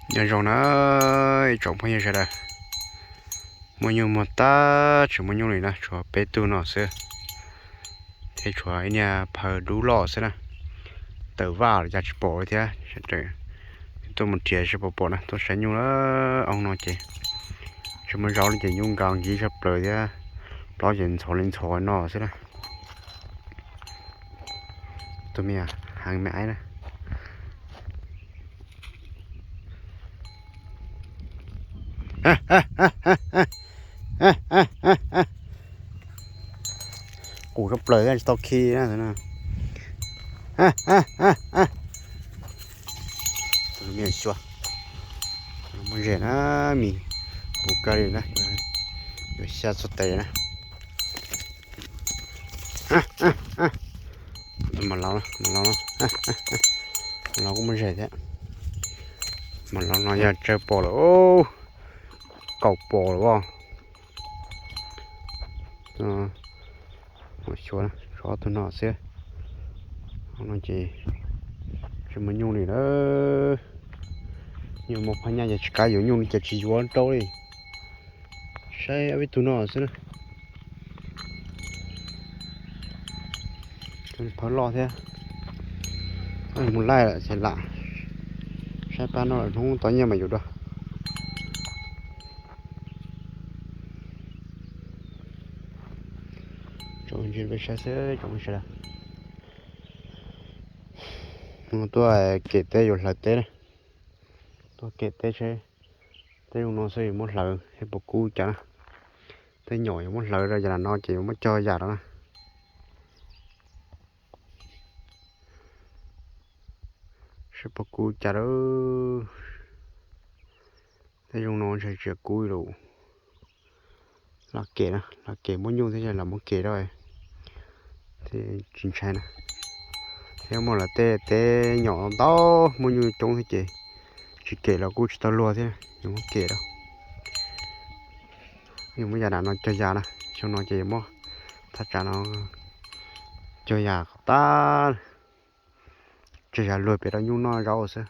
Nyob zoo na ib tsoom phooj ywg sawv daws, muaj nyuj muag tag tsis muaj nyuj li na, tshuav peb tug no xwb, thiab tshuav ib niag phaw dub loj xwb na. Tawm vaj los cas tsis pom li thiab. Tuaj mus nrhiav seb puas pom na, tuaj saib nyuj lawm. Ob hnub no ces tsis muaj zaub li ces nyuj nkag nkig tshaj plaws thiab, plaub ces ntxhov li ntxhov no xwb na. Tus me heev me aiv na. Qus tshaj plaws thiab tsis tau khi na. Tus me xyuas, muaj zem na, mis qus kawg li na, yuav xya txog tes na. Mas los, mas los, mas los kuj muaj zem thiab. Mas los no yog tsawg pom lawm, kaum pom lawm os. Xyuas, tshuav ob tug no xwb. No ces tsis muaj nyuj li lawm. Nyuj muaj phab nyaj ces tsis kav yuav nyuj li ces tsis yuav rau li. Saib ob peb tug no xwb na. Phab loj thiab. Mus laij lawm ces lam saib pab no lawm, hnub tau nyiaj mas yuav dua. Tsoom ntsis peb saib xwb tsoom sawv daws. Tuaj kem teb yuav hlawv teb na. Tuaj kem teb seb, teb zoo no xwb yuav muab hlawv seb puas kub cas na. Tej nyom yuav muab hlawv rau yam no ces yuav muab cog yam rau na. Seb puas kub cas lawm. Tej zoo no ntshe tsis kub lawm. Los kem na, los kem muab nyuj thiab los muab kem rau, thiab tsis ntshai na. Thiab muaj lawv tej teb nyom ntau, muaj nyuj coob thiab ces tsis kem los kuj tsis tau luag thiab, yuav muab kem rau. Yuav muab yam dam no cog yam na, xyoo no ces yuav muab thaj tsam no cog yam kom tag, tseg yam luag pem rau nyuj noj zaub xwb.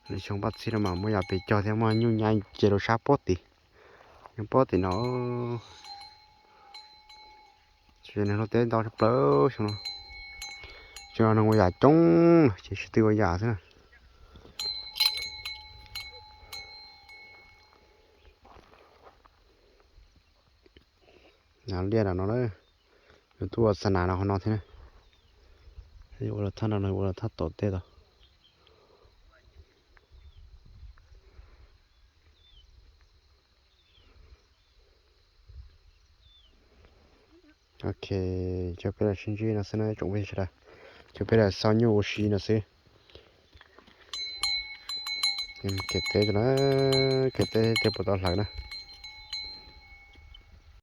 Lwm xyoo paj txhib no mas muab yam pem cog thiab muab nyuj nyab ce rau sab pob tim, nyob pob tim no. Tsis yog neeg luaj teb ntau tshaj plaws xyoo no. Xyoo no neeg ua yam coob ces sib tw ua yam xwb na. Liaj nram no na, yuav tuaj ua xa nas no qhov no thiab na. Yuav ua los thaj no, ua los thaj tom tej tod. Ok, coj peb los sib ntsib no xwb na tsoom phooj ywg sawv daws. Coj peb los xauj nyuj ua si no xwb. Kem teb, kem teb seb puas tau hlawv na.